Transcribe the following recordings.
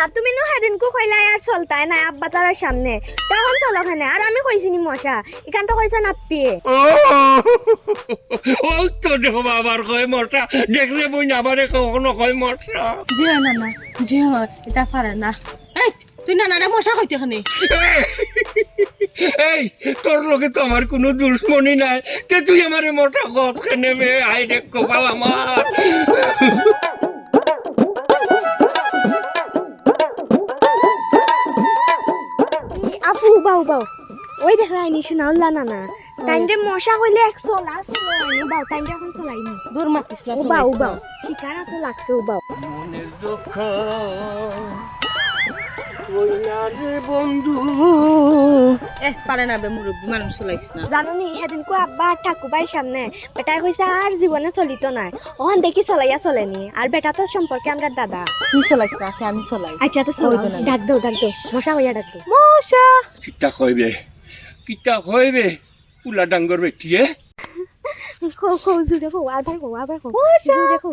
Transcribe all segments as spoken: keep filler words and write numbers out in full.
আর তুমি নু হেদিনকু কইলায় আর চলতায় নায় আব্বা তারার সামনে, তখন চলো কেনে? আর আমি কইছি নি মশা, ইখান তো কইছইন আপ্পিয়ে। ও, ও তো দেখো বাবার কয় মশা, দেখলে বইন আমারে কখনো কয় মশা। জি অয় নানা, জি অয়, ইতা পারে না। এই, তুই নানারে মশা কইতে কেনে? এই, তোর লগে তো আমার কুনু দুশমনি নাই, তে তুই আমারে মশা কস কেনে বে? হায় রে কপাল আমার। আফু, উবাও, উবাও। ওই দেখরায়নি, সোনাউল্লা নানা। তাইনরে মশা কইলে এক চলা চলো, উবাও, তাইনরে অখন চলাইমু। দূর মাতিস না, উবাও, চলাইস না। উবাও। শিকারা তো লাগছে, উবাও। মনের দুঃখ কই না রে বন্ধু। এ, পারে না বে মুরব্বি, মানুষ চলাইস না। জানো নি, হেদিনকু আব্বা আর ঠাকুভাইর সামনে বেটায় কইছে আর জীবনে চলিতো নায়। অখন দেখি চলাইয়া চলেনি। আর বেটা তো সম্পর্কে আমরার দাদা। তুই চলাইস না, তে আমি চলাই। আচ্ছা, তো চলো। ওই তো না। ডাক দেও, ডাক দেও। মশা কইয়া ডাক দেও। মশা। কিতা কইবে? কিতা কইবে? উলা ডাঙ্গর বেটিয়ে। কও, কও, জুরে কও, আবার কও, আবার কও। মশা। জুরে কও।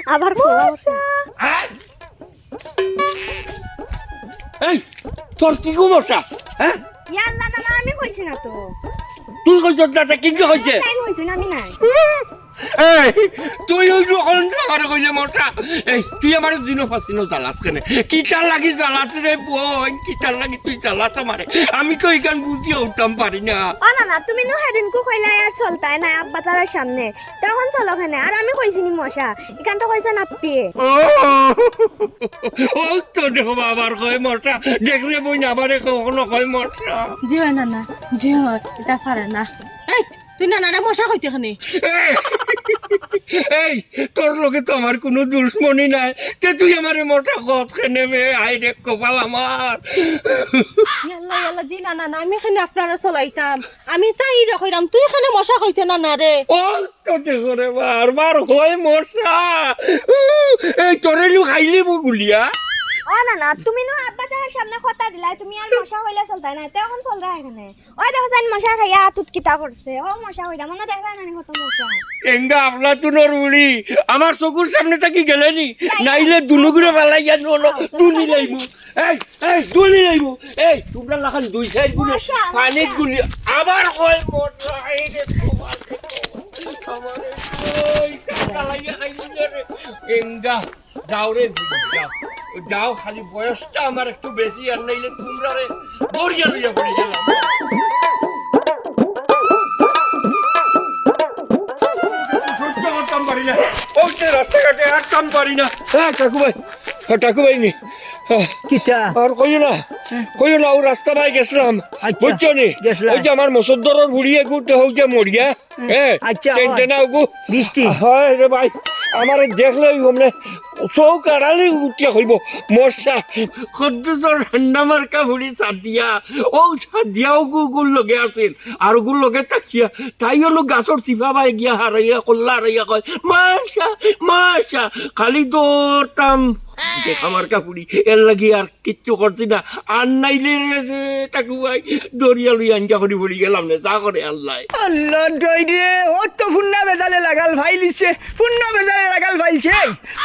আবার কও, আবার কও। মশা। এই, তোর কিগু মশা? হ্যাঁ? ইয়াল্লা, না, না, আমি কইছি না তো। তুই কইছস না, তে কিগু কইছে? তাই কইছি না, আমি নাই। এই, তুই ওই রকম আমারে কইলে মশা। এই, তুই আমারে জিনো ফাসিনো জ্বালাস কেনে? কিতার লাগি জ্বালাস রে বইন? কিতার লাগি তুই জ্বালাস আমারে? আমি তো ইখান বুঝিয়া উঠতাম পারি না। ও না, না, তুমি নু হেদিনকু কইলায় আর চলতায় নায় আব্বা তারার সামনে, তখন চলো কেনে? আর আমি কইছি নি মশা, ইখান তো কইছইন আপ্পিয়ে। ও, ও তো দেখো বাবার কয় মশা, দেখলে বইন আমারে কখনো কয় মশা। জি অয় নানা, জি অয়, ইতা পারে না। এই, তুই নানারে মশা কইতে কেনে? এই, তোর লগে তো আমার কুনু দুশমনি নাই, তে তুই আমারে মশা কস কেনে বে? হায় রে কপাল আমার। ইয়াল্লা, ইয়াল্লা, জি না, না, না, আমি কেনে আপনারে চলাইতাম? আমি তাইরে কইরাম, তুই কেনে মশা কইতে নানারে? ও, তোতে করে বারবার কয় মশা। উ, এই তোরে নু খাইলিবো গুলিয়া। ও না, না, তুমি নু আব্বা তারার সামনে কথা দিলায়, তুমি আর মশা কইলে চলতায় নায়, তে অখন চলরায় কেনে? ওই দেখো চাইন মশা খাইয়া আতুত কিতা করছে। ও মশা কইরা, মনো দেখরায় নানি কত মশা। এঙ্গা আফলাতুনর ফুড়ি, আমার চকুর সামনে থাকি গেলে নি, নাইলে দুনুগুরে ফালাইয়া নলো, দুনি লাইমু। এই, এই, দুনি লাইমু। এই, তুমরার লাখান দুই চাইর গুলি, মশা, পানিত মশা। গুলি, আবার কয় মশা, এই রে তোমার, তোমার, ওই, কাকা লাইয়া খাইলি রে। এঙ্গা। যাও রে, যাও। যাও, খালি বয়সটা আমার একটু বেশি, আর নাইলে তুমরারে দরিয়া লইয়া পড়ি গেলাম। সহ্য করতাম পারি না। ওই যে রাস্তাঘাটে আটতাম পারি না। হ্যাঁ, ঠাকুভাই। হ্যাঁ, ঠাকুভাই নি। হ্যাঁ। কিতা? আর কইও না। হ্যাঁ। কইও না, ও রাস্তা বায় গেছিলাম। আচ্ছা। বুঝছো নি? গেছিলাম। ওই যে আমার মসদ্দরর ফুড়ি এগু, তে হউ যে মরিয়া। হ্যাঁ, আচ্ছা, টেন হয়। টেনা ওগু। বৃষ্টি। হয় রে ভাই, আমারে দেখলে ওই মানে চোখ আড়ালে উঠিয়া কইবো, "মশা, কদ্দুসর রান্না মার্কা ফুড়ি সাদিয়া, ও সাদিয়া ওগু ওগুর লগে আছিল।" আর ওগুর লগে তাকিয়া, তাই হলো গাছর চিপা বায় গিয়া হারাইয়া, কল্লা হারাইয়া কয়, "মশা, মশা।" খালি দৌড়তাম, দেখা মার্কা ফুড়ি, এর লাগি আর কিচ্ছু করছি না। আর নাইলে রে, রে, ঠাকুভাই, দরিয়া লইয়া আঞ্জা করি পড়ি গেলাম রে, যা করে আল্লায়। আল্লাহ ডইরে, ও তো ফুন্না বেজালে লাগাল ফাইলিছে, ফুন্না বেজালে লাগাল ফাইলছে।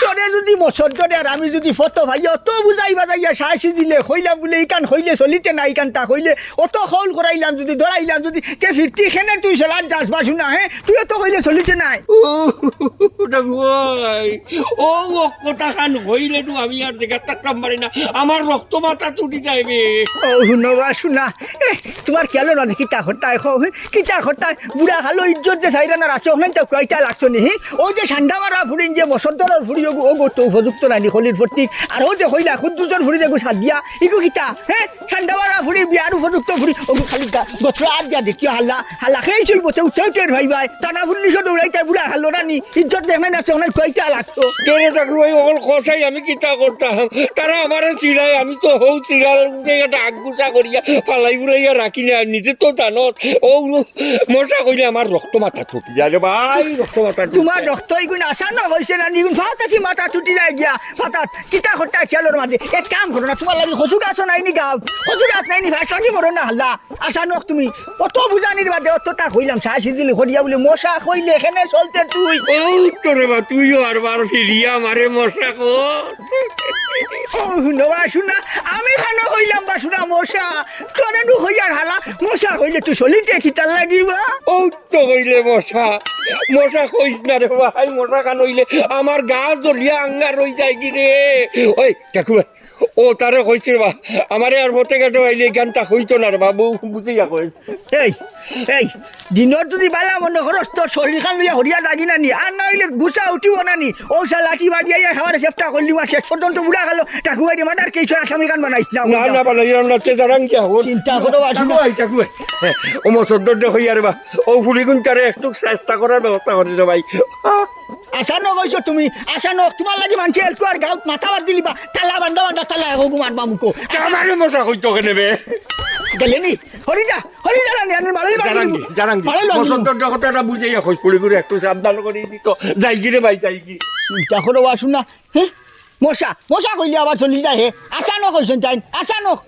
তোরে যুদি মসদ্দরে আর আমি যুদি ফতো ভাই, অত বুঝাই বাজাইয়া শাসি দিলে, কইলাম বুলে, ইকান কইলে চলিতে না, ইকান তা কইলে, অত খল করাইলাম যুদি, দৌড়াইলাম যুদি, তে ফিরতি কেনে তুই চলাত যাস বা শুনা, হে? তুই অত কইলে চলিতে নায়। ও, ঠাকুভাই, ও, ও কথা খান হইলে নু আমি আর জাগাত থাকতাম পারি না, আমার রক্ত মাথা ছুটি যাইবে। ও, হুনো বা, শুনা, এ, তুমার খেয়াল না দেখি কিতা করতায়, কও, হে? কিতা করতায়? বুড়া খালো ইজ্জত যে সাইরা না রাসে, ওখানে তো কুয়াইতা লাগছো নি, হে? ও যে ঠান্ডা মারা ফুড়িন যে বসন্তর ফুড়ি, ওগু, ওগু তো উপযুক্ত নানি খলির ফর্তি, আর ও যে কইলা, খুদ্দুজর ফুড়ি যেগু সাদিয়া, ইগু কিতা, হে? ঠান্ডা মারা ফুড়ি, বিয়ার উপযুক্ত ফুড়ি, ওগু খালি গা-, গতরা আত দিয়া দেখিও হাল্লা, হাল্লা খেয়ে চলবো, তেউ তেউ টের ভাই ভাই, টানা ফুল্লিশো দৌড়াইতে বুড়া হাল্লো রানি, ইজ্জত দেখে না, সে অনেক কয়টা লাগতো। তেরে ডাকলো ভাই, ওগুলো কষাই আমি কিতা করতাম? তারা আমারে চিড়ায়, আমি তো হউ চিড়াল উঠে একটা আগুসা করিয়া, পালাই বুলাইয়া রাখি না, নিজে তো জানো, ও মশা কইলে আমার রক্ত মাথা ছুটি যায় রে ভাই, রক্ত মাথা ছুটি তোমার যায়। রক্ত ইগুন আসা না হইছে না, নিগুন ফাও থাকি মাথা ছুটি যায় গিয়া, ফাতাত। কিতা করতা খেয়ালর মাঝে? এক কাম করো না, তোমার লাগি কচু গাছও নাই নি গাও। কচু গাছ নাই নি ভাই, থাকি মরো না হাল্লা। আশা নক তুমি। অত বুঝানির বাদে অতটা কইলাম, শাহ সিজিল করিয়া বলে, মশা কইলে এখানে চলতে তুই। ও তোরে বা, তুইও আরবার ফিরিয়া আমারে মশা কর। ও হুনো বাসুনা, আমি খানো কইলাম বাসুনা মশা, তোরে নু কইয়ার হালা, মশা কইলে তুই চলিতে কিতার লাগিবা? ও তো কইলে মশা, মশা কইস না রে ভাই, মশা খান অইলে আমার গা জ্বলিয়া আঙ্গার অই যায় কি রে? ওই কাকু ভাই, ও তারে কইছে রে বা, আমারে আর পথে ঘাটে পাইলে গানটা কইতো না রে বাবু, বুঝিয়া কইস। এই, এই, দিনর যদি বালা মনে করস, তোর শরীর খান লইয়া হরিয়া লাগি না নি, আর না হইলে গুছা উঠিব না নি। ও সা লাঠি বাড়িয়া খাওয়ার চেষ্টা করলি, আর শেষ পর্যন্ত বুড়া গেল, টাকু বাইরে মার্ডার কেসর আসামি খান বানাইস না। না, না, বানাইলাম না, তে জারাং কি হবো? চিন্তা করো, আসুন। টাকু ভাই, টাকু ভাই। হ্যাঁ, ও মসদ্দর দেখো ইয়ারে বা, ও ফুড়ি গুন তারে একটু চেষ্টা করার ব্যবস্থা করে রে ভাই। আহ। আশা নক অইছো তুমি, আশা নক। তোমার লাগি মানছে এলকু আর গাউত মাথা বাদ দিলি বা, তালা বান্ধা বান্ধা তালা এগো গুমার বামুকো। আমারে মশা কইতো কেনে বে? গেলে নি? হরি যা, হরি যা রানি, আমি মালাই বান্ধি জারাঙ্গি, দিমু। জারাঙ্গি। মালাই বান্ধি দিমু। মসদ্দর কথাটা বুঝাইয়া কইস, ফুড়ি গুরে একটু সাবধান করি দিত। যাই গি রে ভাই, যাই গি। চিন্তা করো, আসুন না। হ্যাঁ? মশা, মশা কইলে আবার চলি যায় হে। আশা নক অইছেন তাইন, আশা নক।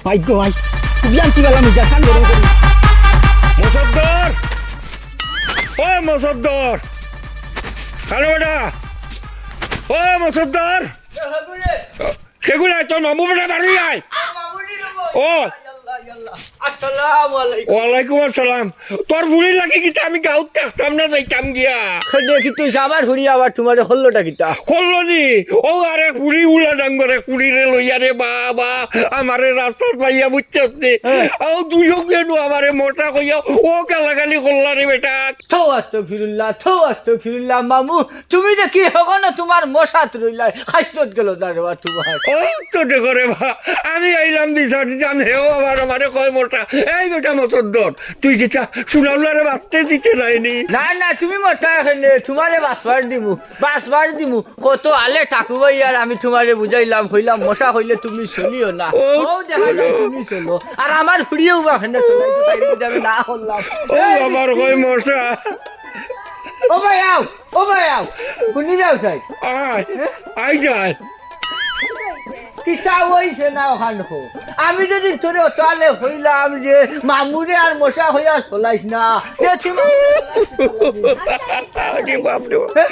ভাই গো ভাই, খুবই আনছি গেলাম, যা খান গরম করি। মসদ্দর! ও মসদ্দর! হ্যালো বেটা! ও মসদ্দর! সেগুলাই তোর মামু বেটা বাড়ি আয়। ও! আসসালামু আলাইকুম। ওয়ালাইকুম আসসালাম। তোর ফুড়ির লাগি কিতা আমি গাউত থাকতাম না, যাইতাম গিয়া। দেখি তুই আমার ফুড়ি আবার তোমারে হল্লোটা কিতা? হল্লো নি? ও আরে ফুড়ি উলা ডাঙ্গরে ফুড়িরে লইয়া রে বাবা, আমারে রাস্তাত পাইয়া বুঝছস নি? হ্যাঁ। ও দুইও কেন আমারে মশা কইয়া ও গালাগালি করলা রে বেটা। থৌ আস্তাগফিরুল্লাহ, থৌ আস্তাগফিরুল্লাহ মামু, তুমি দেখি হগো না তোমার মশাত রইলাই, খাইছত গেল না রে বা তোমার। ও তো দেখো রে বা, আমি আইলাম বিচার দিতাম, হেও আবার আমারে কয় মশা। এই বেটা মসদ্দর, তুই কিতা সুনাউলারে বাঁচতে দিতে নাইনি? না, না, তুমি মশা এখানে, তোমারে বাঁচবার দিমু, বাঁচবার দিমু। কত আলে টাকু ভাই আর আমি তোমারে বুঝাইলাম, কইলাম মশা কইলে তুমি চলিও না। ও ও দেখা যায় তুমি চলো। আর আমার ফুড়িও বা এখানে চলাই তো তাই বুঝে আমি না করলাম। ও আবার কয় মশা। ও ভাই আও, ও ভাই আও, শুনি যাও সাই। আয়, আই যায়। কিতা অইছে না ওখান কো? আমি যদি তোরে অতালে কইলাম যে মামুরে আর মশা কইয়া চলাইস না, যে তুই মামুরে আরে বাপ রে বাপ। হ্যাঁ?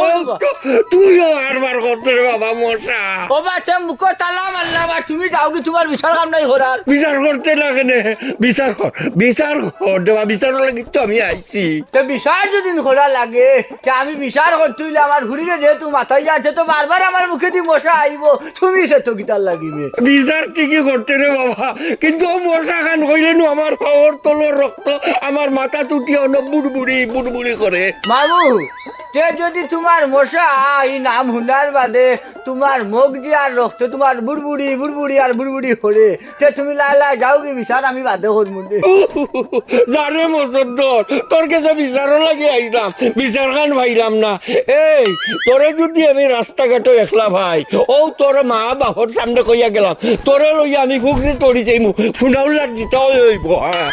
ও, ও বাবা। তু-, তুইও আরবার করতে রে বাবা মশা। ও বাচ্চা মুখো তালা মারলাম আর তুমি যাও কি তোমার বিচার কাম নাই করার? বিচার করতে না কেনে? বিচার কর, বিচার কর, দেবা বিচার লাগি তো আমি আইছি। তো বিচার যদি করা লাগে, তে আমি বিচার করতে অইলে আমার ফুড়িরে যেহেতু মাথায় যাচ্ছে, তো বারবার আমার মুখে দি মশা আইব, তুমি সে তো কিতার লাগিবে। বিচার ঠিকই করতে রে বাবা, কিন্তু ও মশা খান কইলে নু আমার পাওর তলর রক্ত, আমার মাথা তুটি অন বুড়বুড়ি, বুড়বুড়ি করে। মামু, তে যদি তোমার মশা এই নাম হুনার বাদে তোমার মগ যে আর রক্ত তোমার বুড়বুড়ি, বুড়বুড়ি আর বুড়বুড়ি করে, তে তুমি লাই লাই যাও কি বিচার আমি বাদে করমু নে। না রে মসদ্দর, তোর কাছে বিচারও লাগি আইলাম, বিচার খান পাইলাম না। এই, তোরে যদি আমি রাস্তাঘাটও একলা ভাই, ও তোর মা বাপর সামনে কইয়া গেলাম, তোরে লইয়া আমি ফুকরি তড়ি যাইমু, ফুনাউলার দিতে অইব, হ্যাঁ।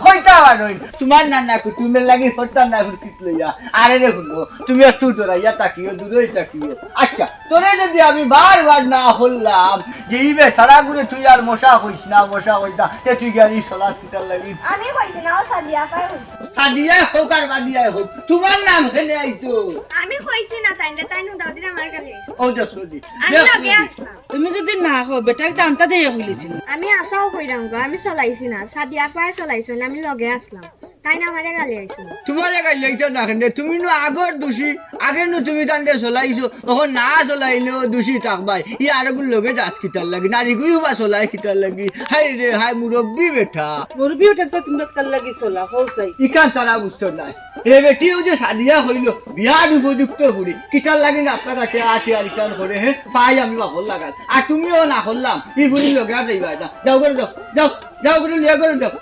কইতা পারো, তোমার নানা কুটুমের লাগি করতাম না ফুরকিত লইয়া। আরে রে হুনো, তুমি একটু দৌড়াইয়া তাকিও, দূরেই তাকিও। আচ্ছা, তোরে যদি আমি বারবার না বললাম যে ই বেচারা গুরে তুই আর মশা কইস না, মশা কইস না, তে তুই গিয়া ই চলাস কিতার লাগি? আমি কইছি না, ও সাদিয়া আপায় কইছে। সাদিয়া হোক আর বাদিয়া হোক, তোমার নাম কেনে আইতো? আমি কইছি না, তাইনরে, তাইন উদাও দিলে আমার গালে আইছে। ও দেখো দি, আমি দেখো লগে দি। আসলাম। তুমি যদি না কও, বেটারে তো আনতা যাইয়া কইলিছি না। আমি আশাও কইরাম গো, আমি চলাইছি না, সাদিয়া আপায় চলাইছইন, আমি লগে আসলাম। তাইন আমারে গালে আইছে। তোমারে গালে আইতো না কেনে? তুমি নু আগর দোষী, আগে নু তুমি তানরে চলাইছো, অখন না চলাইলেও দোষী থাকবায়। ই আরগুর লগে যাস কিতার লাগি? নারীগুই উবা চলায় কিতার লাগি? হায় রে হায়, মুরব্বি বেটা। মুরব্বি বেটা তো তোমরা কিতার লাগি চলা, কও চাই। ইখান তারা বুঝতো নায়। এ বেটি, ও যে সাদিয়া কইলো, বিয়ার উপযুক্ত ফুড়ি, কিতার লাগি রাস্তাঘাটে আটি আর ইখান করে, হে? পাই আমি বাপর লাগাল। আর তুমিও না করলাম, ই ফুড়ির লগে আর যাইবায় না। যাও করে যাও, যাও, যাও করে লিয়া করে যাও।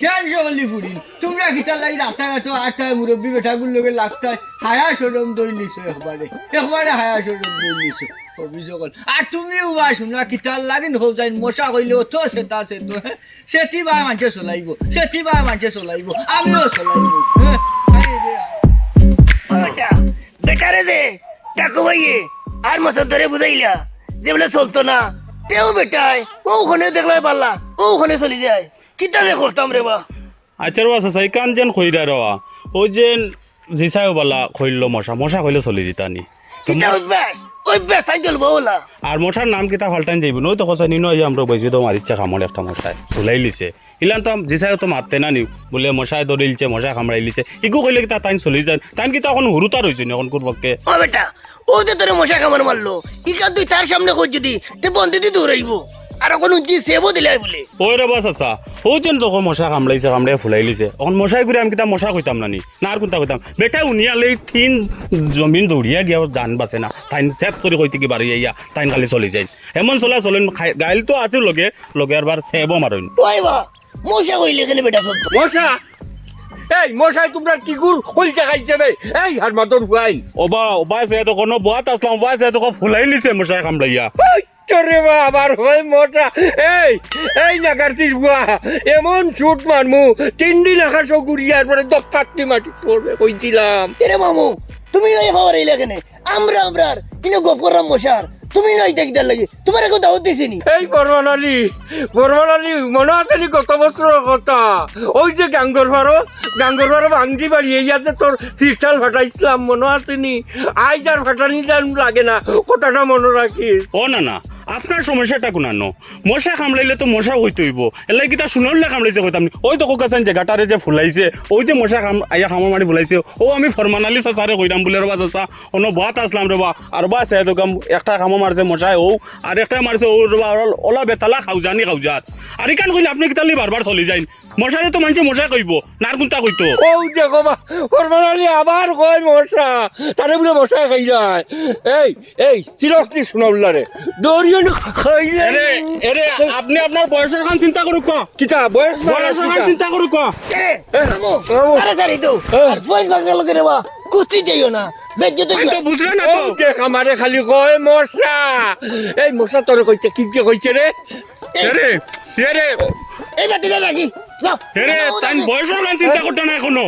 শেষ হলি ফুড়ি, তোমরা কিতার লাগি রাস্তাঘাটো আটতায় মুরব্বি বেটাগুর লগে লাগতায়, হায়া শরম দই নিছো একবারে, একবারে হায়া শরম দই নিছো। হবি সকল। আর তুমিও বা শুনা কিতার লাগি হো যাইন মশা কইলে অত সেতা সেতো, হ্যাঁ? সেতি বা মানষে চলাইবো, সেতি বা মানষে চলাইবো, আমিও চলাইবো, হ্যাঁ? আরে রে। বেটা, বেটারে দে, টাকু ভাইয়ে, আর মসদ্দরে বুঝাইলা, যে বলে চলতো না, তেও বেটায়, ও ওখানে দেখলে পারলা, ও ওখানে চলি যায়। কিতা যে করতাম রে বা? আচ্ছা রে বা, চাচা, ইখান যেন কইরা রে বা। ওই যে জিসায়ও বালা কইলো মশা, মশা কইলে চলি দিতা নি। কিতা অভ্যাস? অভ্যাস তাই চলবো ওলা। আর মশার নাম কিতা ফাল্টাইন যাইবো? নয় তো কছাইন ইনো আইয়া আমরারে বইছি তো মারিচ্ছে কামড় একটা মশায়। ফুলাইলিছে। ইলান তো আম-, জিসায়ও তো মারতে না নি। বুলে মশায় ধরিলছে, মশায় কামড়াইলিছে। ইগু কইলে কিতা তাইন চলি যাইন? তাইন কিতা অখন হুরুতা রইছইন অখন কুর পক্ষে? ও বেটা, ও যে তোরে মশা কামড় মারলো, ইখান তুই তার সামনে কইছ যদি, তে বন্দে দি দৌড়াইবো। আর অখন উঠি সেবও দিলাই বুলে। ওই রে বা চাচা, ও যেন তোকে মশা কামড়াইছে, কামড়াইয়া ফুলাইলিছে। অখন মশায় ঘুরে আমি কিতা মশা কইতাম না নি? না আর কুনতা কইতাম? বেটা উনিয়ালে এই তিন জমিন দৌড়িয়া গিয়া জান বাঁচে না। তাইন সেট করি কইতে কি বাড়ি আইয়া, তাইন খালি চলি যাইন। এমন চলা চলেন, খাই-, গাইল তো আছে লগে, লগে আরবার সেবও মারইন। ওই বা, মশা কইলে কেনে বেটা চলতো? মশা? এই মশায় তোমরা কি গুড় কইলটা খাইছে বে? এই হারমাদর হুয়াইন। ওবা, ওবা, সে তো কোনো বহাত আসলাম, ওবা, সে তো কো ফুলাইলিছে মশায় কামড়াইয়া। ওই তোরে বা, আবার হয় মশা। এই, এই নাগারচির বুয়া, এমন ছুট মারমু, তিন দিন আকাশও ঘুরিয়া, এরপরে দপ্পাত্তি মাটি পড়বে, কইছিলাম। এরে মামু, তুমি ওই খবর এইলা কেনে? আমরা, আমরার, ইনো গফ করলাম মশার। তুমি না ইতা কিতার লাগি? তোমার এখন দাওয়াত দিছি নি? এই ফরমান আলী, ফরমান আলী, মনো আছে নি গত বছরর কথা? ওই যে গাঙ্গর ফারো, গাঙ্গর ফারো ভাঙ্গি বাড়ি এই আছে তোর ফিরসাল ফাটাইছিলাম, মনো আছে নি? আইজ আর ফাটানি জান লাগে না, কথাটা মনো রাখিস। ও না না, আপনার সমস্যাটা কুনানো? মশা কামড়াইলে তো মশা কইতে অইবো, এর লাগি কিতা সোনাউল্লায় কামড়াইছে কইতাম নি? ওই তো কোকাসান যে গাটারে যে ফুলাইছে, ওই যে মশা কাম-, আইয়া কামড় মারি ফুলাইছে, ও আমি ফরমান আলী চাচারে কইরাম বুলে রে বা চাচা, অনো বহাত আসলাম রে বা, আর বা আছে এত কাম, একটা কামড় মারছে মশায় ও, আর একটা মারছে ও রে বা, ওলা, ওলা বেতালা খাউজানি খাউজাত। আর ইখান কইলে আপনে কিতার লাগি বারবার চলি যাইন? মশারে তো মানষে মশা কইবো, না আর কুনতা কইতো? ও দেখো বা, ফরমান আলী আবার কয় মশা, তারে বুলে মশা খাইলায়। এই, এই, seriously সোনাউল্লারে, দৌড়িও না খাইলে। এরে, এরে, আপনে আপনার বয়সর খান চিন্তা করুক্কা। কিতা, বয়স না, বয়সর খান কিতা? চিন্তা করুক্কা। এ, এ, মামু, মামু। তাড়াতাড়ি তো। এ। আর ফোন ভাগনা লগে রে বা, কুস্তি যাইও না। বেজ্জত আমি তো অইবা। বুঝলে না তো। ও দেখ, আমারে খালি কয় মশা। এই মশা তোরে কইছে, কি যে কইছে রে? এরে, এরে। এই বাতি যা দেখি। যাও। এরে, যাও, তাইন দেখি। বয়সর খান চিন্তা করতে না এখনো।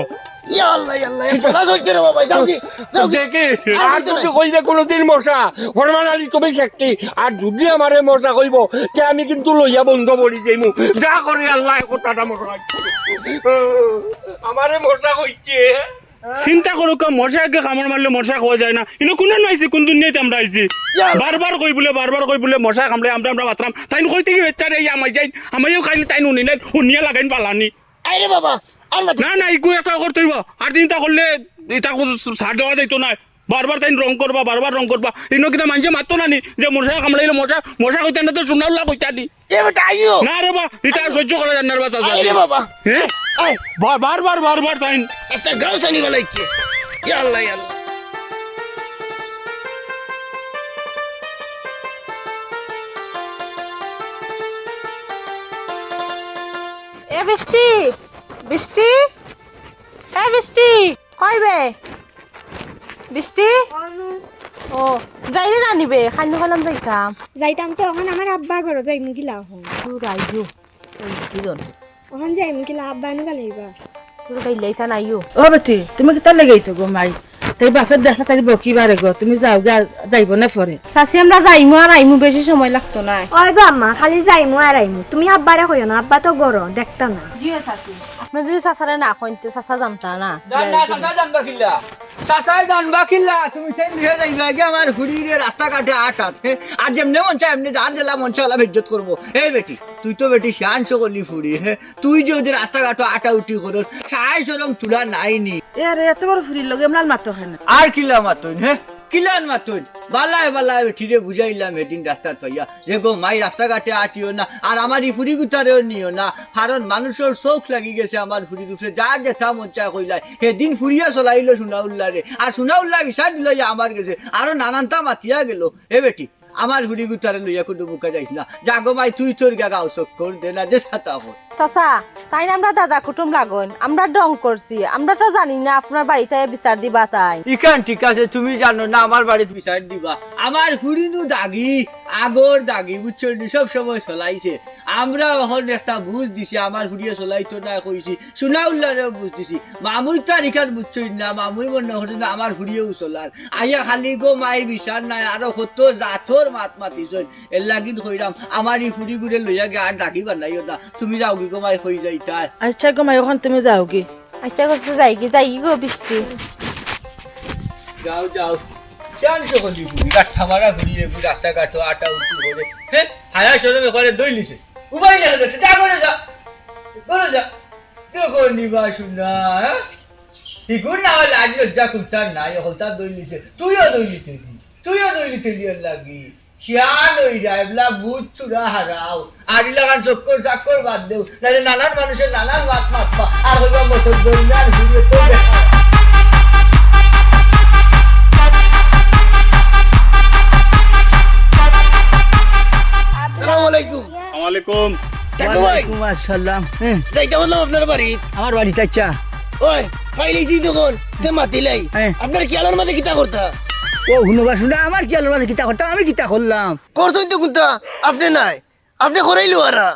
ইয়া আল্লাহ, ইয়া আল্লাহ, ইয়া আল্লাহ, চলছে রে বাবা, যাও কি? যাও কি? দেখি, আর যদি কইবে কোনোদিন মশা, ফরমান আলী তুমি সাক্ষী, আর যদি আমারে মশা কইবো, তে আমি কিন্তু লইয়া বন্ধ করি দিমু। যা করে আল্লাহ, কথাটা মশা। আমারে মশা কইছে। চিন্তা করুক্কা, মশা আগে কামড় মারলে মশা কওয়া যায় না। ইনো কুনানো আইছি, কুন দুনিয়াত আমরা আইছি? ইয়া। বারবার কই বুলে, বারবার কই বুলে, মশা কামড়ে আমরা, আমরা বাতরাম। তাইন কই থাকি বেচারে এই আমাই যাইন, আমাইও খাইলে তাইন উনি নাই, উনিয়া লাগাইন পালানি। আরে বাবা, আর না। না, না, ইগু একটা করতে অইবো। আর দিন তা করলে, ইতা কো-, ছাড় দেওয়া যাইতো না। বারবার তাইন রং করবা, বারবার রং করবা। ইনো কিতা মানষে মাততো না নি? যে মশা কামড়াইলে মশা, মশা কইতা না তো সোনাউল্লা কইতা নি? এ বেটা, আইও। না রে বা, ইতা আইও। সহ্য করা যায় না রে বা, চাচা। আরে বাবা। হ্যাঁ? আয়। বা-, বারবার, বারবার তাইন। একটা গাও সানি বালাইছে। ইয়া আল্লাহ, ইয়া আল্লাহ। এ বৃষ্টি, বৃষ্টি, এ বৃষ্টি, কই বে? বৃষ্টি? ও, যাইরে না নিবে, খাইনু খালাম যাইতাম। যাইতাম তো, অখন আমার আব্বা ঘরো যাইমু গিলা অখন। দূর আইও, ওই দুজন। অখন যাইমু গিলা, আব্বা নু গালাইবা। তোর গাইলাইতা নাইও। ও বেটি, তুমি কিতার লাগি আইছো গো মাই? তাই বাপের দেখলে তাই বকিবারে গো, তুমি যাওগি আর যাইবো না পরে। চাচি, আমরা যাইমু আর আইমু, বেশি সময় লাগতো নায়। ওই গো আম্মা, খালি যাইমু আর আইমু। তুমি আব্বারে কইও না, আব্বা তো ঘরো, দেখতা না। জি অয় চাচি। আপনে যদি চাচারে না কইন, তে চাচা জানতা না। জান না, চাচা জানবা কিলা? চাচায় জানবা কিলা? তুমি সেই লিখে যাইবা, আগে আমার ফুড়িরে রাস্তাঘাটে আটাত, হে? আর যেমনে মন চায়, এমনে যার জেলা মন চায়, ওলা বেজ্জত করবো। এই বেটি, তুই তো বেটি শিয়ান সকলি ফুড়ি, হে? তুই যে ওদের রাস্তাঘাটো আটাউটি করস, সায় শরম তুলা নাই নি। এ আরে, এত বড় ফুড়ির লগে এমলান মাতো কেনে? আর কিলা মাতইন, হে? কিলান মাতইন? বালায় বালায় বেটিরে বুঝাইলাম এদিন রাস্তাত পাইয়া, যে গো মাই রাস্তাঘাটে আটিও না, আর আমার ই ফুড়ি গুতারেও নিও না, কারণ মানুষর চউখ লাগি গেছে আমার ফুড়ির উপরে, যার যেতা মন চায় কইলায়। হেদিন ফুড়িয়ে চলাইলো সোনাউল্লারে, আর সোনাউল্লা বিচার দিলাইয়া আমার গেছে, আরো নানানতা মাতিয়া গেল। এ বেটি, আমার ফুড়ি গুতারে লইয়া কুনু মুখা যাইস না। যা গো মাই, তুই তোর গা গাও চক্কর দে না, যে সাতা কর। চাচা, তাইন আমরার দাদা কুটুম লাগইন, আমরা ঢং করছি, আমরা তো জানি না আপনার বাড়িত আইয়া বিচার দিবা তাইন। ইখান ঠিক আছে, তুমি জানো না আমার বাড়িত বিচার দিবা। আমার ফুড়ি নু দাগি, আগর দাগি, বুঝছো নি, সব সময় চলাইছে। আমরা অখন একটা বুঝ দিছি, আমার ফুড়িয়ে চলাইতো না কইছি, সোনাউল্লারেও বুঝ দিছি। মামুই তো আর ইখান বুঝছইন না, মামুই মনে করছইন না আমার ফুড়িয়েও চলার। আইয়া খালি গো মাই বিচার নায়, আরো কত জাতর মাত মাতিছইন। এর লাগিন কইরাম, আমার ই ফুড়িগুরে লইয়া গিয়া আর দাগি বানাইও না। তুমি যাওগি গো মাই, কই যাইতায়? আচ্ছা গো মাই, অখন তুমি যাওগি। আচ্ছা গো, যাইগি, যাইগি গো বৃষ্টি। যাও, যাও। কেন সে হলি ঘুরি? গাছ থামারা ঘুরি রে, ঘুরি রাস্তাঘাট আটা উঠি করে। হ্যাঁ? হায়া শরমে করে দই লিছে। উপায় নেই হলে, যা করে যা। করে যা। কে করে নিবা শুনা, হ্যাঁ? ইগুর না হলে আজ লজ্জা কুন্তার নাই, হলতা দই লিছে। তুইও দই লিতে দি। তুইও দই লিতে দি লাগি। শিয়ান হইরা, এবলা বুঝ চুরা হারাও। আর ইলাখান চক্কর চাক্কর বাদ দেও। নাইলে নানান মানুষের নানান মাত মাতবা। আর হইবা মতো দই না, ঘুরিয়ে তো দেখা। আসসালামু আলাইকুম। ওয়ালাইকুম। টাকু ভাই। ওয়ালাইকুম আসসালাম। হ্যাঁ। যাইতে বললাম আপনার বাড়ি। আমার বাড়িত, আচ্ছা। ওই, পাইলিছি তখন, তে মাতিলাই। হ্যাঁ। আপনার খেয়ালর মাঝে কিতা করতা? ও, হুনো বা শুনা, আমার খেয়ালর মাঝে কিতা করতাম, আমি কিতা করলাম? করছইন তো কুন্তা, আপনি নাই। আপনি করাইলো আরা।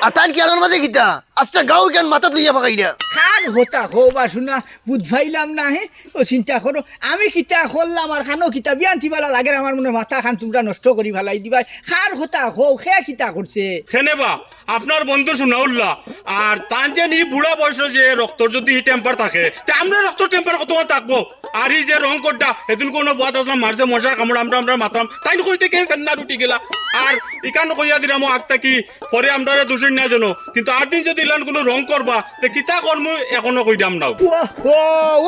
আর তান খেয়ালর মাঝে কিতা? আস্তা গাঁও কেন মাথাত লইয়া ফাঁকাইরা? কার হতা হো বা শুনা, বুঝ পাইলাম না, হে? ও চিন্তা করো, আমি কিতা করলাম আর খানো কিতা বিয়ান তিবালা লাগের আমার মনে মাথা খান তোমরা নষ্ট করি ফালাই দিবায়। কার হতা হো, খে কিতা করছে? কেনে বা, আপনার বন্ধু সুনাউল্লাহ, আর তান যে নি বুড়া বয়সে যে রক্তর যদি ই temper থাকে, তে আমরা রক্তর temper কতক্ষণ থাকবো? আর ই যে রং করটা, এদিন কোনো বাদ আসলাম, মারছে মশা কামড়, আমরা, আমরা মাতলাম, তাইন কইতে কে সেন্না রুটি গেলা। আর ইখান কইয়া দিলাম ও আগ থাকি, পরে আমরারে দুষইন না জানো, কিন্তু আর দিন যদি ইলান কোনো রং করবা, তে কিতা করমু এখনো কইরাম নাও। ও, ও,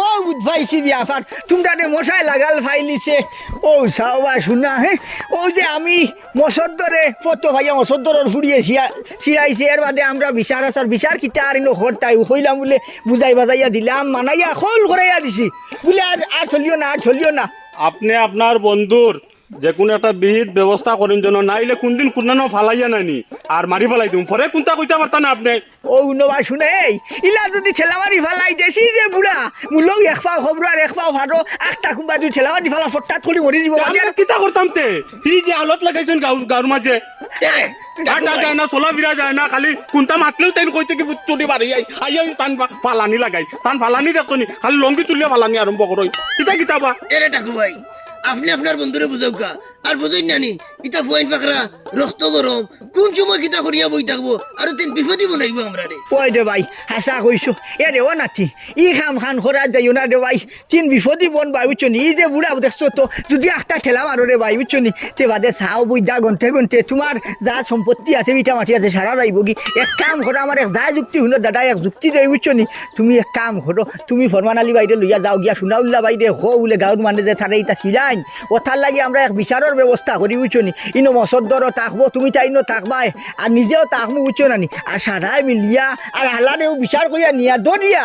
ও, বুঝ পাইছি ব্যাপার। তোমরারে মশায় লাগাল ফাইলিছে। ও, চাও বা শুনা, হে? ও যে আমি মসদ্দরে, ফটো ভাইয়া মসদ্দরর ফুড়িয়ে ছিয়া-, ছিড়াইছে, এর বাদে আমরা বিচার আচার, বিচার কিতা আর ইনো হরতাই, কইলাম বুলে বুঝাই বাজাইয়া দিলাম, মানাইয়া খোল করাইয়া দিছি। বুলে আর, আর চলিও না, আর চলিও না। আপনি আপনার বন্ধুর যে কোনো একটা বিহিত ব্যবস্থা করেন যেন, নাইলে কোন দিন কোনানো ফালাইয়া নানি, আর মারি ফালাই দিম। পরে কোনটা কইতা পারতা না আপনি। ও, উনো বা শুনে, এই, ইলা যদি ঠেলা মারি ফালাই দেছি যে বুড়া, মুলৌ এক পাও খবর আর এক পাও ফাটো, আখতা কুম্বা যদি ঠেলা মারি ফালা ফট্টাত করি মরি দিব। তে আমরা কিতা করতাম তে? হি যে আলত লাগাইছেন গাউ-, গাউর মাঝে। এরে, আটা যায় না, চলা ফিরা যায় না, খালি কোনটা মাতলেও তাই কইতে কি চুটি বাড়ি আই, আইয়া তান ফা-, ফালানি লাগাই, তান ফালানি দেখছো নি, খালি লঙ্গি তুলিয়া ফালানি আরম্ভ করই। কিতা কিতা বা? এরে টাকু ভাই, আপনি আপনার বন্ধুরে বুঝাউক্কা, আর বুঝইন না নি, ইতা ফুয়াইন ফাকরা রক্ত গরম, কোন সময় কিতা করিয়া বই থাকবো, আর তিন বিপদই বনাইবো আমরারে। ওই রে ভাই, হাছা কইছো। এ রে ও নাতি, ই কাম খান করা যাইও না রে ভাই, তিন বিপদই বন ভাই, বুঝছো নি? ই যে বুড়া দেখছো তো, যদি আখতা ঠেলা মারো রে ভাই, বুঝছো নি? তে বাদে চাও বই দা গনতে গনতে, তোমার যা সম্পত্তি আছে, ভিটা মাটি আছে, সারা যাইবো কি? এক কাম করো, আমার এক যা যুক্তি হুনো দাদা, এক যুক্তি দেই, বুঝছো নি? তুমি এক কাম করো, তুমি ফরমান আলী ভাইরে লইয়া যাও গিয়া, সুনাউল্লাহ ভাইরে, হো বুলে গাউর মানে যে তারে ইতা ছিড়াইন, ও তার লাগি আমরা এক বিচারর ব্যবস্থা করি, বুঝছো নি? ইনো মসদ্দরও থাকবো, তুমি তাই ইনো থাকবায়, আর নিজেও থাকমু, বুঝছো না নি? আর সারায় মিলিয়া, আর হালারেও বিচার করিয়া নিয়া দরিয়া,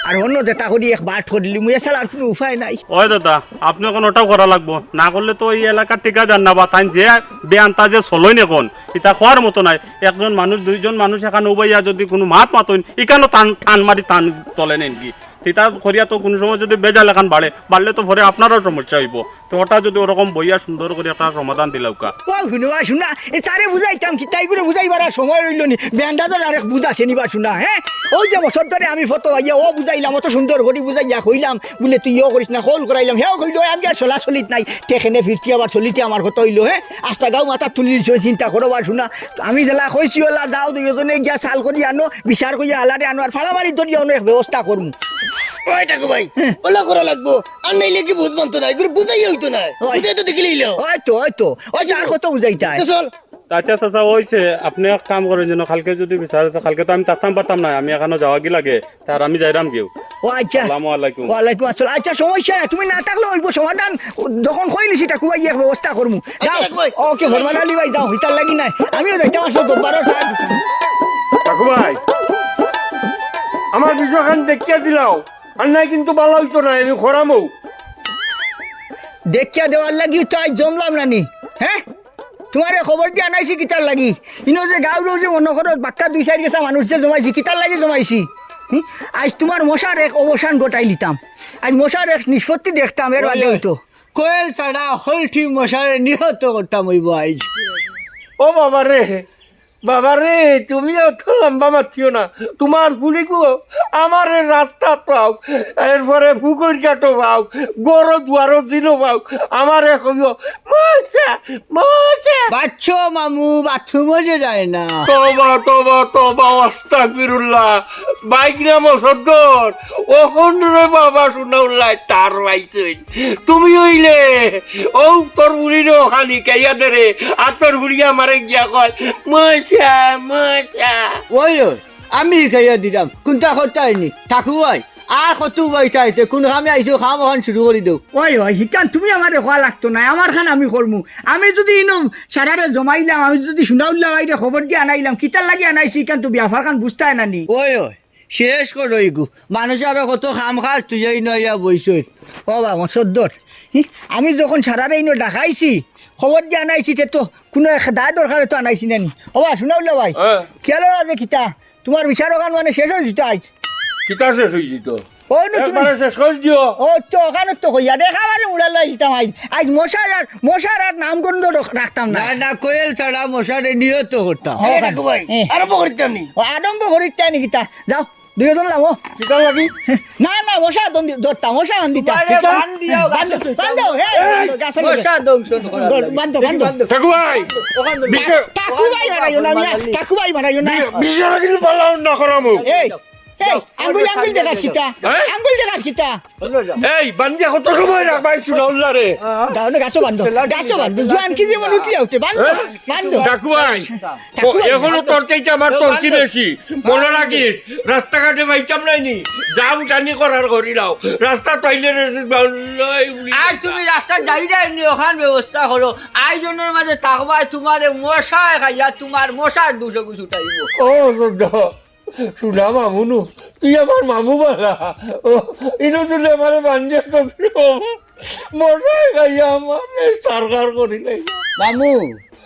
আর অন্য যেটা করি এক বাট করিলি, মুই এছাড়া আর কোনো উপায় নাই। ওই দাদা, আপনি এখন ওটাও করা লাগবো, না করলে তো এই এলাকার ঠিকা যান না, বা তাই যে বেয়ান্তা যে চলইন এখন, ইতা খোয়ার মতো নাই। একজন মানুষ, দুইজন মানুষ এখানে উবাইয়া যদি কোনো মাত মাতইন, ইখানো টান, টান মারি টান তলে নেন কি? ইতা করিয়া তো কোনো সময় যদি বেজাল এখান বাড়ে, বাড়লে তো পরে আপনারও সমস্যা হইব। তো ওটা যদি ওরকম বইয়া সুন্দর করে একটা সমাধান দিলাউক্কা। ও হুনো, শুনা, এ তারে বুঝাইতাম কি, তাই করে বুঝাইবার আর সময় রইল নি। বেন্ডা তো আরেক বুঝ আছে নিবা শুনা, হ্যাঁ? ওই যে বছর ধরে আমি ফটো ভাইয়া ও বুঝাইলাম, অত সুন্দর করে বুঝাইয়া কইলাম, বুলে তুই ইয়ো করিস না, কল করাইলাম, হেও কইল, "ওই আমি আর চলাচলিত নাই।" তেখানে ফিরতি আবার চলিতে আমার কথা হইল, হ্যাঁ? আস্তা গাঁও মাথা তুলি দিছে, চিন্তা করো বা শুনা। আমি যেলা কইছি, ওলা যাও দুইজনে গিয়া চাল করি আনো, বিচার করিয়া আলারে আনো, আর ফালামারি ধরি আনো, এক ব্যবস্থা করমু। ওই টাকু ভাই, হ্যাঁ। ওলা করা লাগবো, আর নাইলে কি বুঝ মানতো না, এগুলো বুঝাই হইতো না, ওই। বুঝাই তো দেখিলেই লো। ওই তো, ওই তো, ওই যে আর কত বুঝাইতায়? তো চল। আচ্ছা চাচা, ওইছে, আপনি এক কাম করেন যেন, কালকে যদি বিচার আছে, কালকে তো আমি থাকতাম পারতাম না, আমি এখানো যাওয়া কি লাগে, তার আমি যাইরাম গিয়েও। ও আচ্ছা। আসসালামু আলাইকুম। ওয়ালাইকুম আসসালাম। আচ্ছা, সমস্যা নাই, তুমি না থাকলে ওইব সমাধান, যখন কইলি সেটা কুয়াই এক ব্যবস্থা করমু। আচ্ছা, যাও। রাখবো ভাই। ওকে, ফরমান আলী ভাই, যাও, হিতার লাগি নাই। আমিও যাইতাম আসলে দোবারও স্যার। কাকু ভাই, আমার বিষয়খান দেখিয়া দিলাও, আর নাই কিন্তু ভালো হইতো না, আমি খরামও। দেখিয়া দেওয়ার লাগি তো আজ জমলাম না নি, হ্যাঁ? তোমারে খবর দিয়া আনাইছি কিতার লাগি? ইনো যে গাঁওর যে মনে করো বাক্কা দুই চাইর গেছা মানুষ যে জমাইছি, কিতার লাগি জমাইছি? হুম? আজ তোমার মশার এক অবসান ঘটাই লিতাম। আজ মশার এক নিষ্পত্তি দেখতাম, এর বাদে ওই, ওই। হইতো। কোয়েল ছাড়া হলঠি মশারে নিহত করতাম অইব আইজ। ও বাবা রে, বাবা রে, তুমি অত লম্বা মাতিও না। তুমার ফুড়িগু আমারে রাস্তাত পাউক, এরপরে পুকুর ঘাটো পাউক, ঘরো দুয়ারো জিনো পাউক, আমারে কইও, "মশা, মশা।" বাচ্চো মামু, বাথরুমো যে যায় না। তবা, তবা, তবা, আস্তাগফিরুল্লাহ। বাইক না মসদ্দর, অখন রে বাবা হুনাউল্লায় তার পাইছইন। তুমি অইলে, অউ তোর ফুড়িরে অখান হিকাইয়া দে রে, আর তোর ফুড়িয়ে আমারে গিয়া কয়, "মশা, মশা।" ওই, ওই, আমি হিকাইয়া দিরাম, কুনতা করতায় নি, ঠাকু ভাই, আর কত উবাইতায় তে, কুন কামে আইছো, কাম অখান শুরু করি দেও। ওই, ওই, হিকান তুমি আমারে কওয়া লাগতো নায়, আমার কাম আমি করমু। আমি যুদি ইনো সারারে জমাইলাম, আমি যুদি হুনাউল্লা ভাইরে খবর দি আনাইলাম, কিতার লাগি আনাইছি, হিকান তো বেপারখান বুঝতায় না নি। ওই, ওই, শেষ করো ইগু। মানুষ আরো কত কাম কাজ তুই এই নইয়া বইছইন। ও বাবা, সদ্দর। হি, আমি যখন সারারে ইনো ডাকাইছি, খবর দি আনাইছি, তে তো কুনু এক দায় দরকারে তো আনাইছি না নি। ও বা, হুনাউল্লা ভাই, হ্যাঁ। খেয়াল রাখে কিতা? তুমার বিচার অখান মানে শেষ অইযিতো আইজ। কিতা শেষ অইযিতো? ও নু তুমি একবারে শেষ করি দিও। ও তো অখান তো কইয়া দে, খাবারে মুড়া লই দিতাম আইজ। আইজ মশার আর, মশার আর নামগন্ধ রখ-, রাখতাম না। না, না, কোয়েল ছাড়া মশারে নিহত করতাম। আরে ও, ঠাকু ভাই, এ। আরম্ভ করিতাম নি? ও, আরম্ভ করিতায় নি কিতা? যাও, দুইজন লামো। কিতা লাগি? না, না, মশা দন দি-, ধরতাম, মশা দন দিতাম। তোমারে বান দিয়াও, বান্ধো, গাছে তুলতাম। বান্ধো, হে, এই! বান্ধো, গাছে মশা দংশন করা ধর, লাগে। বান্ধো, বান্ধো। বান্ধো। ঠাকু ভাই, ওখান ধরে বিকে- টা-, ঠাকু ভাই মারাইও না, মিয়া, ঠাকু ভাই মারাইও না। বি-, বিচারা কিন্তু পালাও না করামু। এই, এই, যাও, আঙ্গুল, যাও, আঙ্গুল যাও, দেখাস যাও, কিতা? যাও। হ্যাঁ? আঙ্গুল দেখাস কিতা? এই, বান্দিয়া কত সময় রাখবায় হুনাউল্লারে? যাও, না, গাছো বান্ধো, গাছো বান্ধো। জোয়ান কি যেমন উঠিয়া উঠে, বান্ধো, হ্যাঁ? বান্ধো। ঠাকু ভাই, ঠাকু ভাই। এখনো তোর চাইতে আমার তোর কি বেশি? মনো রাখিস, রাস্তাঘাটে পাইতাম নায় নি। যা উঠানি করার করি লাও। রাস্তাত পাইলে রে, বাউল্লাই উড়ি আর যা। তুমি রাস্তাত যাইরায় নি, অখান ব্যবস্থা করো। আইজনর মাঝে থাকবায়, তুমারে মশায় খাইয়া, তুমার মশার দুষ গুছ উঠাইবো। ও, সদ্দা। হুনা মামু নু, তুই আমার মামু বালা। ও, ইনো চলে আমারে বান্দিয়া তো মশায় খাইয়া আমারে সারগার করি লাইলা। মামু,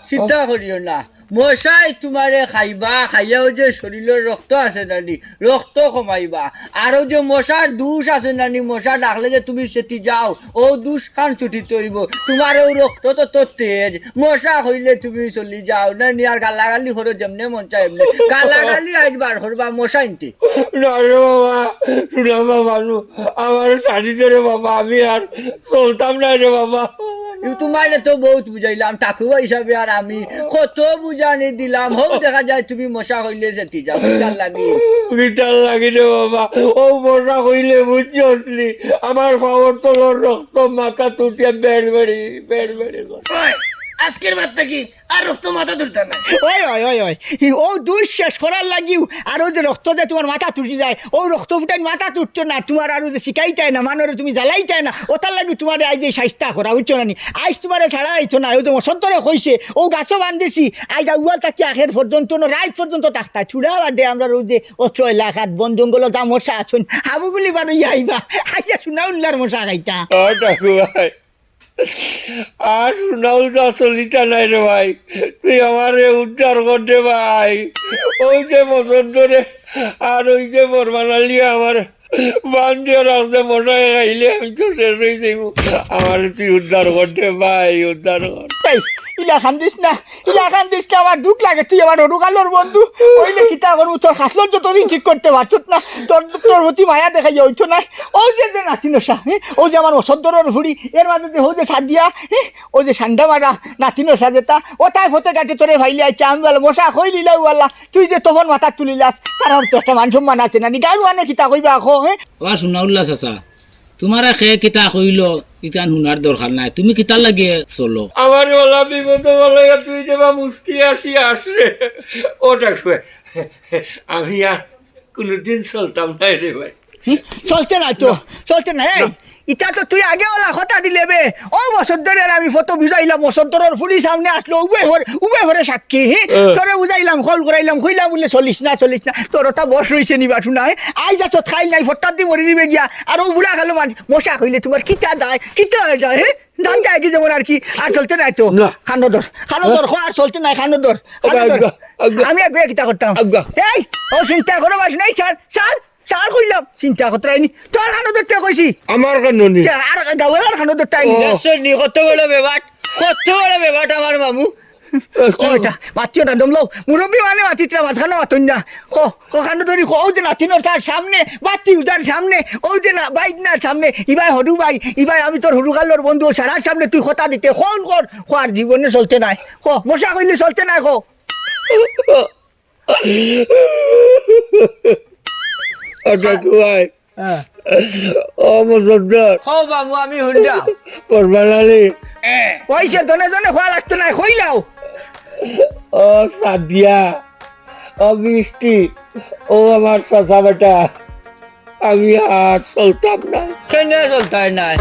চিন্তা করিও না। মশায় তুমারে খাইবা, খাইয়াও যে শরীরর রক্ত আছে না নি, রক্ত কমাইবা। আরও যে মশার দুষ আছে না নি, মশা ডাকলে যে তুমি সেটি যাও, অউ দুষ খান ছুটিত অইবো। তুমার অউ রক্ত তো, তো তেজ, মশা কইলে তুমি চলি যাও না নি, আর গালাগালি করো যেমনে মন চায় এমনে। গালাগালি আইজ বার করবা মশা ইনতে। না রে বাবা, হুনা মামু, আমারে ছাড়ি দে রে বাবা, আমি আর চলতাম নায় রে বাবা। ইউ তুমারে তো বউত বুঝাইলাম, ঠাকুয়া হিসাবে আর আমি কত বুঝানি দিলাম, হউ দেখা যায় তুমি মশা কইলে যেতি যাও, কিতার লাগি? কিতার লাগি রে বাবা, অউ মশা কইলে বুঝছস নি, আমার পাওর তলর রক্ত মাথাত উঠিয়া বেড়বেড়ি, বেড়বেড়ি করে। ওই, আজকের বাদ থাকি আর রক্ত মাথাত উঠতা নায়। ওই, ওই, ওই, ওই। অউ দুষ শেষ করার লাগিউ, আর অউ যে রক্ত যে তুমার মাথাত উঠি যায়, অউ রক্ত ফুটাইন মাথাত উঠতো না, তুমার আর অউ যে শিকাইতায় না, মানষরে তুমি জ্বালাইতায় না, অতার লাগি তুমারে আইজ এই শাইস্তা করা, বুঝছো না নি? আইজ তুমারে ছাড়া যাইতো না, অউ যে মসদ্দরে কইছে, অউ গাছো বান্ধিছি, আইজ আউয়াল থাকি আখের পর্যন্ত, না রাইত পর্যন্ত থাকতায়, থুড়া বাদে আমরার অউ যে অত্র এলাকাত বন জঙ্গলো যা মশা আছইন, হাবুগুলি বারইয়া আইবা, আইয়া হুনাউল্লার মশা খাইতা। ও ঠাকু ভাই, আর হুনাউল্লা চলিতা নায় রে ভাই, তুই আমারে উদ্ধার কর দে ভাই। অউ যে মসদ্দরে আর অউ যে বরমান আলিয়ে আমারে বান্দিয়া রাখছে, মশায় খাইলে আমি তো শেষ অই যাইমু। আমারে তুই উদ্ধার কর দে ভাই, উদ্ধার কর। এই, ইলা কান্দিস না, ইলা কান্দিস না, আমার দুখ লাগে, তুই আমার হরুকালর বন্ধু, অইলে কিতা করমু, তোর খাছলত যতদিন ঠিক করতে পারছত না, তোর, তোর প্রতি মায়া দেখাইয়া অইতো নায়। অউ যে, যে নাতিন অসা, হে? অউ যে আমার মসদ্দরর ফুড়ি, এর মাঝে যে অউ যে সাদিয়া, হে? অউ যে সান্ডা মারা নাতিন অসা যেতা, অতায় পথে ঘাটে তোরে পাইলে আইছে, আমি বলে মশা কইলিলাউ বালা, তুই যে তখন মাথাত তুলিলাস, তার তো একটা মান সম্মান আছে না নি? গাঁওর মানে কিতা কইবা আখো, হে? ও হুনাউল্লা চাচা, তুমারে কে কিতা কইলো, ইখান হুনার দরকার নাই। তুমি কিতার লাগি চলো? আমারে অলা বিপদো ফালাইয়া তুই যে বা মুস্কি আসি আসরে। ও ঠাকু ভাই, আমি আর কুনুদিন চলতাম নায় রে ভাই। হুম? চলতে নায় তো, না। চলতে নায়। এই, না। ইতা তো তুই আগে অলা কথা দিলে বে। অউ মসদ্দরে আমি ফটো বুঝাইলাম, মসদ্দরর ফুড়ি সামনে আসলো, উবে হরে, উবে হরে সাক্ষী, হি? এ। তোরে বুঝাইলাম, কল করাইলাম, কইলাম বুলে চলিস না, চলিস না। তোর অতা বয়স রইছে নি বাটু নাই? আইজ আছত কাইল নাই, ফট্টার দি মরি দিবে গিয়া। আর অউ বুড়া কালো মানুষ, মশা কইলে তুমার কিতা দায়, কিতা অই যায়, হে? জানতে আগে যেমন আর কি, আর চলতে নায় তো। না। কানো ধর, কানো হ্যাঁ? ধর, কো আর চলতে নায়, কানো ধর, ও কানো ভাই, ধর। Água, Água. আমি আগুয়া কিতা করতাম? আগুয়া। এই, অউ চিন্তা করো বাস নাই, ছাড়, ছাড়, ছাড় কইলাম। চিন্তা করতে আইনি, তোর কানো ধরতে কইছি। আমার কানো নি। তে আর গাঁওয়ালার কানো ধরতে আইনি। ও। দেখছো নি, কত বড় বেবাট, কত বড় বেবাট আমার মামু। ও বেটা, মাতিও না, দম লও। মুরব্বি মানে মাতিতরা, মাঝখানো মাতইন না। ক, ক, কানো ধরি ক, অউ যে নাতিনর তার সামনে, বাতি উদার সামনে, অউ যে না, বাইক নার সামনে, ইবায় হরু ভাই, ইবায় আমি তোর হুরুকালর বন্ধু, ও সারার সামনে তুই কথা দিতে, কল কর, কর জীবনে চলতে নায়। ক, মশা কইলে চলতে নায়, ক। আচ্ছা, কুয়াই। হ্যাঁ। ও মুসদ্দর। কও বাবু, আমি হুনরাম। ফরমান আলী। ওই যে দনে দনে কওয়া লাগতো নায়, কইলাও। ও সাদিয়া, ও মিষ্টি, ও আমার চাচা বেটা, আমি আর চলতাম না। কেনে চলতায় নায়?